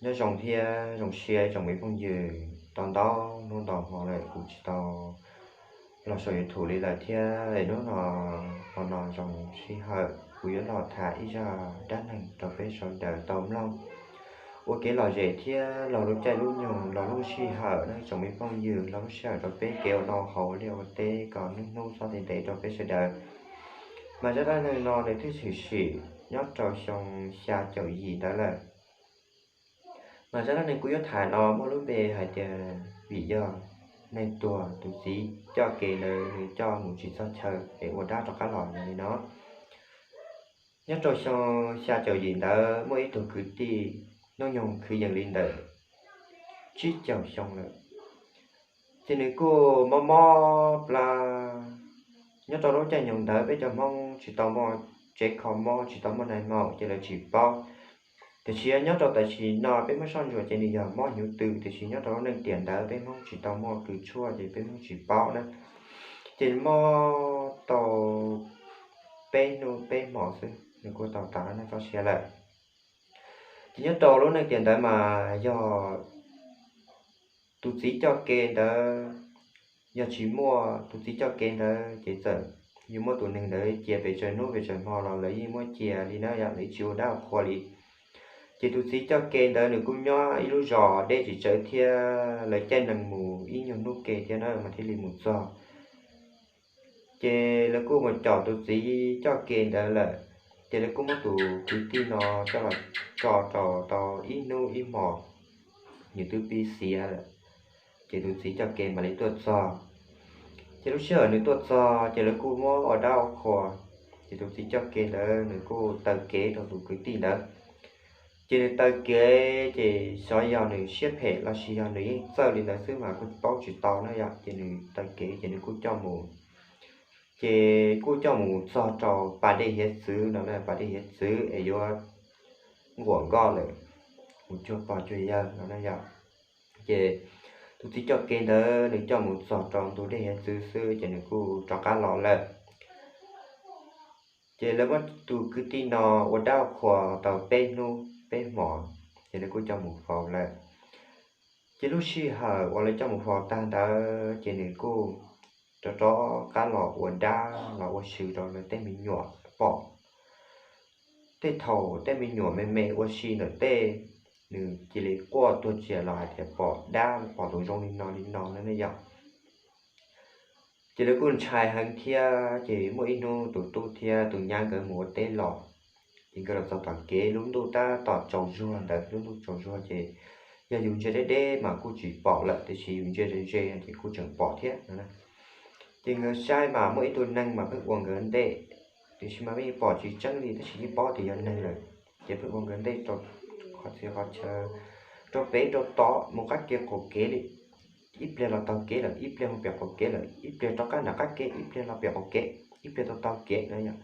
Nyob zoo thiab zoo siab tsoom me phooj ywg, tau ntau hnub ntau hmo lawm kuv tsis tau los saum YouTube li lawm thiab. Hnub no, hmo no zoo sij hawm kuv yuav los tham ib zaj dab neeg rau peb sawv daws tau mloog ua kev lom zem thiab los lub caij lub nyoog los lub sij hawm na tsoom me phooj ywg, los lub sij hawm rau peb kev ua noj haus liaj ua teb kom hnub hnub txhob ntev ntev rau peb sawv daws. Mas zaj dab neeg no nws twb tshwm sim nyob rau xyoo xya caum yim ntawd lawm. Mas zaj dab neeg kuv yuav tham no muaj lub npe hais tias vim yog neeg tuag tus txiv coj kev ntawd nws coj mus tsis txog chaw es ua dab rov qab los yog li no. Nyob rau xyoo xya caum yim ntawd muaj ib tug kwv tij hnub nyoog kwv yees li ntawm tsib caug xyoo lawm, ces nws kuj mob mob plab. Nyob rau lub caij nyoog ntawd peb cov Hmoob tsis tau muaj tsev kho mob, tsis tau muaj nai maum ces lawv tsis paub. Tiam sis nyob rau tam sim no peb Hmoob soj ntsuam ces nws yog mob hnyuv tw, tiam sis nyob rau lub neej tiam ntawd peb Hmoob tsis tau muaj kws tshuaj ces peb Hmoob tsis paub na. Ces mob tau peb hnub peb hmo xwb nws kuj tau tas lub neej txoj sia lawm. Ces nyob rau lub neej tiam ntawd mas yog tus txiv coj kev ntawd, yog tsis muaj tus txiv coj kev ntawd ces txawm yus muab tus neeg ntawd cia pes tsawg hnub pes tsawg hmo los lawv yeej muab cia li na, yog lawv tsis ua dab ua qhua li. Ces tus txiv coj kev ntawd nws kuj nyob ib lub zos deb tsis tsawv thiab lawv caij nees mus ib nyuag hnub ke thiab na mas thiaj li mus txog. Ces lawv kuj mus caum tus txiv coj kev ntawd lawm, ces lawv kuj muab tus kwv tij no coj los tso rau tau ib hnub ib hmo, nws twb pib xiav lawm, ces tus txiv coj kev mam li tuaj txog. Ces lub sij hawm nws tuaj txog ces lawv kuj muab ua dab ua qhua, ces tus txiv coj kev ntawd nws kuj taw kev rau tus kwv tij ntawd. Ces nws taw kev ces xyov yog nws siab phem los sis yog nws yeej txawj li ntawd xwb mas kuj paub tsis tau na yom, ces nws taw kev ces nws kuj coj mus, ces kuj coj mus txog rau pas dej hiav txwv no na, pas dej hiav txwv es yuav nquam nkoj lawm, mus cuag pog cuag yawg no na yom. Ces tus txiv coj kev ntawd nws coj mus txog rau ntug dej hiav txwv xwb ces nws kuj rov qab los lawm. Ces lawv muab tus kwv tij no ua dab ua qhua tau peb hnub peb hmo, ces lawv kuj coj mus faus lawm. Ces lub sij hawm uas lawv coj mus faus tag ntawd ces nws kuj rov rov qab los ua dab los ua si rau lawv tej me nyuam pom. Tej thaum tej me nyuam me me ua si ntawm tej, nws cia li quaj tuag tsias los hais tias pom dab pom tus zoo li no li no na yom. Ces lawv kuj ntshai heev thiab ces muaj ib hnub tus tub thiab tus nyab nkawd mus ua teb los, ces nkawd los txog tom kev lub ntuj tab tom tsaus zuag ntawd, lub ntuj tsaus zuag ces yog yus ntsia deb deb mas kuj tsis pom lawm tiam sis yus ntsia ze ze ces kuj tseem pom thiab no. Ces nkawd saib mas muaj ib tug neeg mas pheej ua nkawd ntej, tiam sis mas pheej pom tsis tseeb li tab sis yeej paub tias yog neeg lawm. Ces pheej ua nkawd ntej rau qhov txhia qhov chaw, rau pem rau tod mus qab kev qaum kev li, ib pliag los taug kev lawm, ib pliag mus pem qaum kev lawm, ib pliag rov qab nram qab kev, ib pliag los pem qaum kev, ib pliag tau taug kev no yom.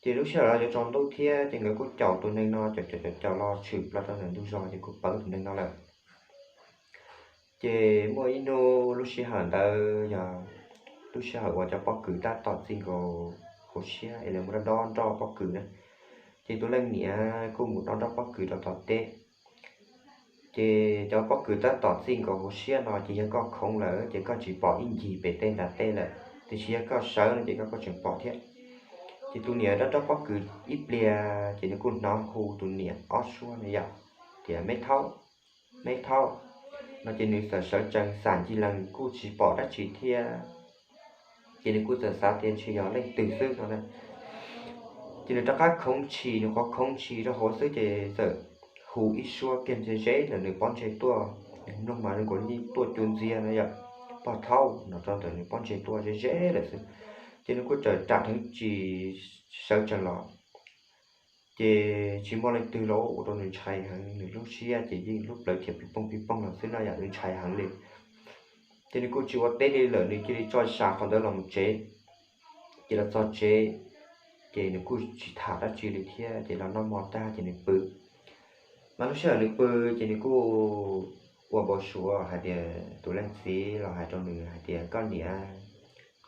Ces lub sij hawm los yuav tsaus ntuj thiab ces nkawd kuj caum tus neeg no caum caum caum caum los tshwm plaws rau ntawm ntug zos ces kuj pawv tus neeg no lawm. Ces muaj ib hnub lub sij hawm ntawd yog lub sij hawm uas cov pob kws tab tom txij nkaus hauv siab es lawv mus dob dob nroj pob kws na. Ces tus leej niam kuj mus dob nroj pob kws rau tom teb. Ces cov pob kws tab tom txij nkaus hauv siab no ces yog koj khoov lawm ces koj tsis pom ib ncig pem tej nram tej lawm, tiam sis yog koj sawv no ces koj kuj tseem pom thiab. Ces tus niam dob nroj pob kws ib pliag ces nws kuj hnov hu tus niam ob suab no yom, tias me thaub, me thaub no ces nws txawm sawv tsees xam ncig lees kuj tsis pom dab tsi thiab. Ces nws kuj txawm xav tias ntshe yog leej twg xwb no na. Ces nws rov qab khoov ntshis, nws qhov khoov ntshis rau hauv xwb ces txawm hu ib suab kiag ze ze ntawm nws pob ntseg tuaj, nws mloog mas zoo nkaus li tuaj cuag ntxiag no yom, pog thaub no rau ntawm nws pob ntseg tuaj ze ze lawm xwb. Ces nws kuj txawm ram dheev tsis sawv tsees los. Ces tsis muaj leej twg los ua rau nws ntshai heev, nws lub siab ces yeej lub plawv thiab pib poog pib poog los xwb no yom, nws ntshai heev li. Ces nws kuj tsis ua teb li lawm, nws cia li tso zam qhov ntawd los mus tsev. Ces los txog tsev, ces nws kuj tsis tham dab tsi li thiab, ces los noj hmo tag ces nws pw. Mas lub sij hawm nws pw ces nws kuj ua npau suav hais tias tus leej txiv los hais rau nws hais tias koj niam,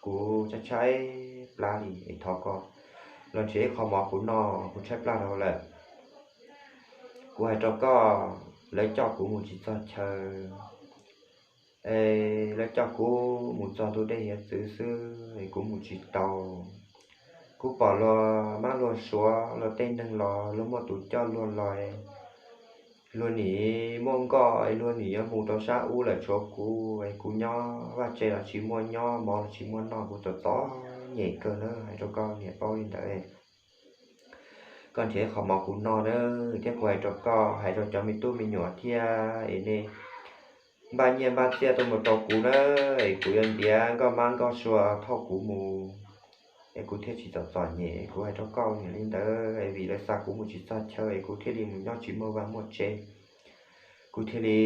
kuv tshaib tshaib plab li es thov koj los nrhiav ib qho mov kuv noj, kuv tshaib plab dhau lawm. Kuv hais rau koj, lawv coj kuv mus tsis txog chaw, es lawv coj kuv mus txog ntug dej hiav txwv xwb es kuv mus tsis tau. Kuv pom luag mab luag suav luag tej neeg los luag muaj tus coj luag los, luag nim muaj nkoj es luag nim yuav mus rau sab ub lawm tshuav kuv es kuv nyob vaj tse los tsis muaj nyob, mov los tsis muaj noj, kuv txom txom nyem kawg na, hais rau koj niam paub li ntawd. Koj nrhiav qhov mov kuv noj na, thiab kuv hais rau koj, hais rau cov me tub me nyuam thiab es nej npaj nyiaj npaj txiaj tuaj mus rau kuv na, es kuv yuav ntiav nkoj mab nkoj suav thauj kuv mus, es kuv thiaj tsis txom txom nyem. Kuv hais rau koj niam li ntawd es vim lawv xa kuv mus tsis txog chaw es kuv thiaj li mus nyob tsis muaj vaj muaj tse, kuv thiaj li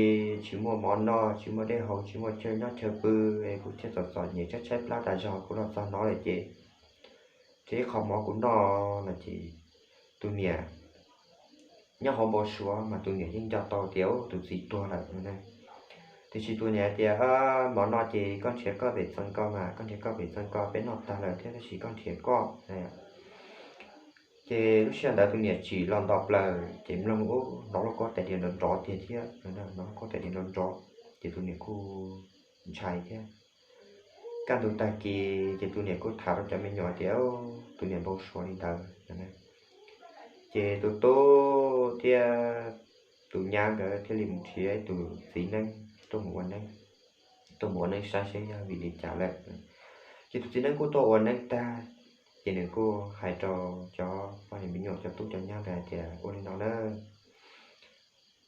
tsis muaj mov noj, tsis muaj dej haus, tsis muaj chaw nyob chaw pw, es kuv thiaj txom txom nyem tshaib tshaib plab tas zog. Kuv los txog no lawm ces nrhiav qhov mov kuv noj no ces tus niam nyob hauv npau suav mas tus niam yeej nco tau tias tus txiv tuag lawm no. Tiam sis tus niam hais tias, mov no ces koj nrhiav koj pem txee ko mas, koj nrhiav koj pem txee ko, peb noj tag lawm thiab, tab sis koj nrhiav koj. Ces lub sij hawm ntawd tus niam tsim los nto plaws ces mloog ub, hnov lub kab tais diav nrov nrov tiag thiab, hnov lub kab tais diav nrov nrov, ces tus niam kuj ntshai thiab. Kaj ntug tag kis ces tus niam kuj tham rau cov me nyuam tias tus niam npau suav li ntawd. Ces tus tub thiab tus nyab nkawd thiaj li mus nrhiav tus txiv neeb tuaj mus ua neeb, tuaj mus ua neeb saib seb yog vim li cas lawm. Ces tus txiv neeb kuj tuaj ua neeb tag, ces nws kuj hais rau cov poj niam me nyuam, cov tub cov nyab ntawd hais tias ua li no na,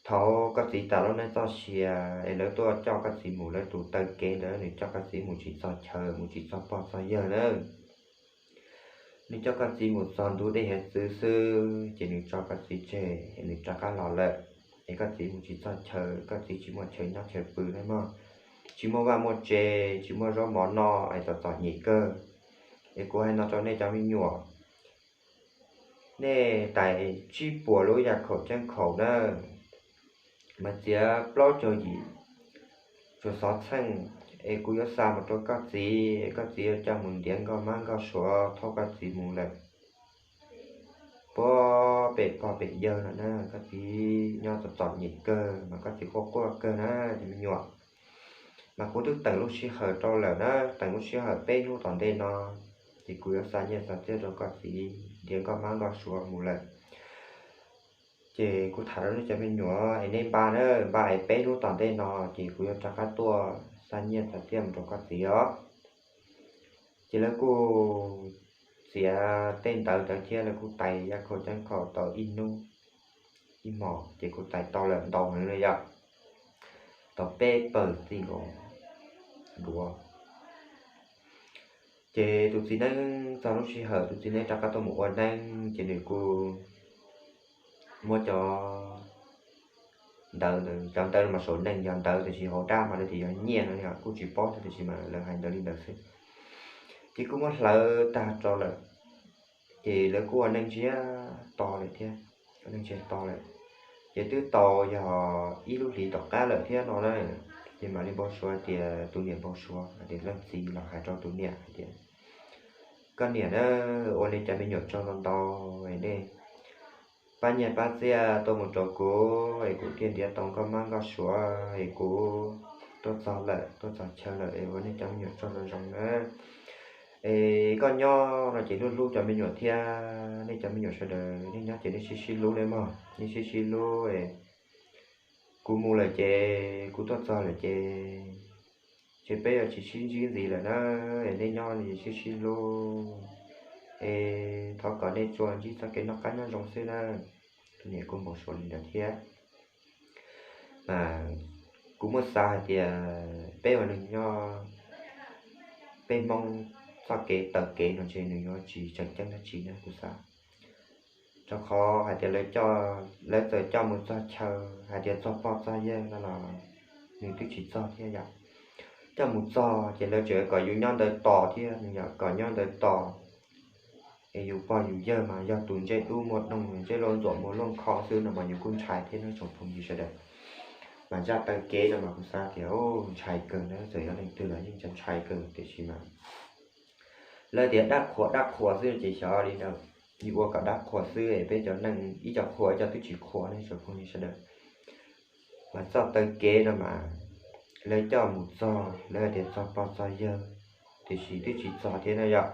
thaum koj txiv tas lub neej txoj sia es lawv tuaj coj koj txiv mus, lawv tus taw kev ntawd nws coj koj txiv mus tsis txog chaw, mus tsis txog pog txog yawg na. Nws coj koj txiv mus txog ntug dej hiav txwv xwb ces nws tso koj txiv tseg, nws rov qab los lawm. Es koj txiv mus tsis txog chaw, koj txiv tsis muaj chaw nyob chaw pw na mog, tsis muaj vaj muaj tse, tsis muaj zaub mov noj es txom txom nyem kawg. Es kuv hais no rau nej cov me nyuam, nej tais tsib puas lub yaj khaum ceeb khaum na, mas txiav plaub caug yim tsuas xov txheej, es kuv yuav xa mus rau koj txiv, koj txiv yuav coj mus ntiav nkoj mab nkoj suav thauj koj txiv mus lawm puag pem pog pem yawg no na. Koj txiv nyob txom txom nyem kawg mas koj txiv quaj quaj kawg na cov me nyuam. Mas kuv twb teem lub sij hawm rau lawm na, teem lub sij hawm peb hnub tom ntej no, ces kuv yuav xa nyiaj xa txiaj rau koj txiv ntiav nkoj mab nkoj suav mus lawm. Ces kuv tham rau nej cov me nyuam es nej npaj na, npaj es peb hnub tom ntej no ces kuv yuav rov qab tuaj xa nyiaj xa txiaj mus rau koj txiv os. Ces lawv kuj txiav tej ntawv ntawd thiab lawv kuj tais yaj khaum ceeb khaum tau ib hnub ib hmos ces kuv tais tau lawm ntau heev li yom, tau peb pawg txij nkaus duav. Ces tus txiv neeb txog lub sij hawm tus txiv neeb rov qab tuaj mus ua neeb ces nws kuj muab cov ntawv, cov ntawv no mas saum neeg yog ntawv tiam sis hauv dab mas lawv tias yog nyiaj no yog kuj tsis paub thiab tiam sis mas lawv hais ntawv li ntawd xwb. Ces kuj muab hlawv tag rau lawm, ces lawv kuj ua neej ntsiag to lawm thiab, ua neej ntsiag to lawm. Ces twb tau yog ib lub hlis tom qab lawm thiab no na, ces mam li npau suav tias tus niam npau suav hais tias leej txiv los hais rau tus niam hais tias, koj niam na, ua nej cov me nyuam tsaug ntau ntau es nej pab nyiaj pab txiaj tuaj mus rau kuv es kuv thiaj ntiav tau nkoj mab nkoj suav es kuv tuaj txog lawm, tuaj txog chaw lawm es ua nej cov me nyuam tsaug zoo zoo na. Es koj nyob no ces hlub hlub cov me nyuam thiab, nej cov me nyuam sawv daws nej nyob ces nej sib sib hlub nawb mog, nej sib sib hlub es kuv mus lawm ces kuv tuaj txog lawm ces, ces peb yuav tsis sib ntsib ntxiv lawm na. Es nej nyob no sib sib hlub es thov kom nej tsuas ntsib txoj kev noj qab nyob zoo xwb na. Tus niam kuj npau suav li ntawd thiab. Mas kuv muab xav hais tias peb ua neeg nyob, peb Hmoob txoj kev taw kev no ntshe nws yuav tsis tseem ceeb dab tsi na kuv xav. Rau qhov hais tias lawv txawm coj mus txog chaw hais tias txog pog txog yawg no los nws twb tsis txog thiab yom. Coj mus txog ces lawv tseem kom yus nyob ntawd tos thiab, nws yog kom nyob ntawd tos. Es yus pog yus yawg mas yog tus ntsej dub muag doog, ntsej loj ntxuam muag loj kho xwb no mas yus kuj ntshai thiab nawb tsoom phooj ywg sawv daws. Mas zaj taw kev no mas kuv xav tias ntshai kawg na, txawm yog leej twg los yeej ntshai kawg tiam sis mas lawv tias dab qhuas dab qhuas xwb ces xyov li ntawd, yus ua kom dab qhuas xwb es peb cov neeg ib co qhuas ib co twb tsis qhuas ne tsoom phooj ywg sawv daws. Txoj taw kev no mas lawv coj mus txog, lawv hais tias txog pog txog yawg, tiam sis twb tsis txog thiab na yom.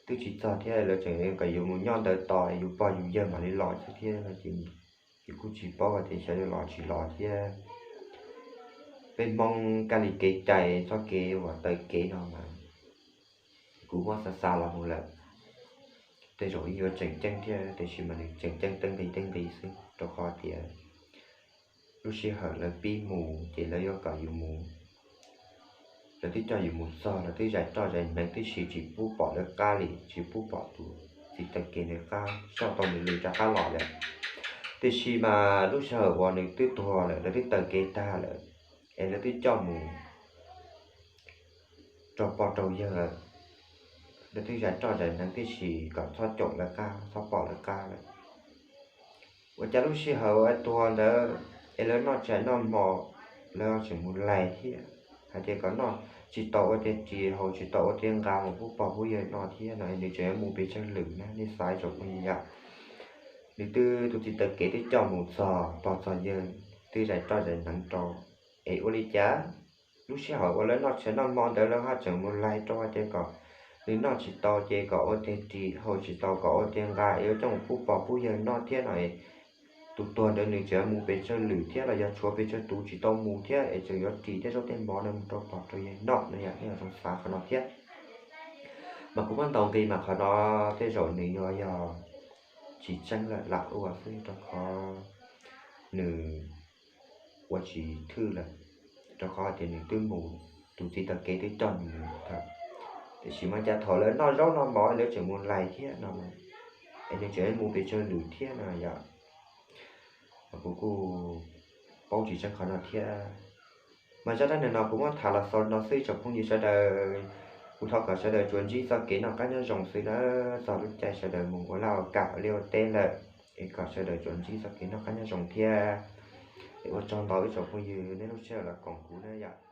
Twb tsis txog thiab, lawv tseem kom yus mus nyob ntawd tos yus pog yus yawg mam li los xwb thiab no ces yus kuj tsis paub hais tias xyov yuav los tsis los thiab. Peb Hmoob kab li kev cai txoj kev uas taw kev no mas kuv muab xav xav los mus lawm, tej zaum yeej yuav tseem ceeb thiab, tiam sis mas nws tseem ceeb tej nqi tej nqi xwb, rau qhov tias lub sij hawm lawv pib mus ces lawv yuav kom yus mus, lawv twb coj yus mus txog, lawv twb zais roj zais hneev tib si, tsis pub pom lawv qab li, tsis pub pom tus txiv taw kev nws qab, soj tau nws lws rov qab los lawm. Tiam sis mas lub sij hawm uas nws twb tuag lawm, lawv twb taw kev tag lawm, es lawv twb coj mus rau pog rau yawg, lawv twb zais roj zais hneev tib si kom txhob caum lawv qab, txhob pom lawv qab lawm. Ua cas lub sij hawm uas tuag ntawd es lawv noj tshais noj hmo, lawv tseem mus lais thiab, hais tias kom noj tsis tau ua tej ris, haus tsis tau ua tej nqa mus pub pog pub yawg noj thiab no, nws tseem yuav mus pes tsawg lwm na, nej xav ib zaug phooj ywg yom. Nws twb, tus txiv taw kev twb coj mus txog pog txog yawg, twb zais roj zais hneev rau, es ua li cas lub sij hawm uas lawv noj tshais noj hmo ntawd lawv ho tseem mus lais rau hais tias kom nws noj tsis tau ces kom ua tej ris, haus tsis tau kom ua tej nqa es yuav coj mus pub pog pub yawg noj thiab no es, tus tuag ntawd nws tseem mus pes tsawg lwm thiab los yog tshuav pes tsawg tus tsis tau mus thiab es tseem yuav ris thiab zaub tej mov no mus rau pog rau yawg noj no yom, nej yuav zoo xav qhov no thiab. Mas kuv muab ntaus nqi mas qhov no tej zaum nws yuav yog tsis tseeb lawm lam ua xwb, rau qhov nws ua tsis thwj lawm, rau qhov tias nws twb mus, tus txiv taw kev twb coj nws mus tag. Tiam sis mas cas thaum lawv noj zaub noj mov lawv tseem mus lais thiab no, es nws tseem mus pes tsawg lwm thiab no yom. Mas kuv kuj paub tsis tseeb qhov no thiab. Mas zaj dab neeg no kuv muab tham los xaus no xwb tsoom phooj ywg sawv daws. Kuv thov kom sawv daws tsuas ntsib txoj kev noj qab nyob zoo xwb na, txog lub caij sawv daws mus ua laj ua kam ua liaj ua teb lawm, es kom sawv daws tsuas ntsib txoj kev noj qab nyob zoo thiab. Es ua tsaug ntau ib tsoom phooj ywg nej lub sij hawm los koom kuv na yom.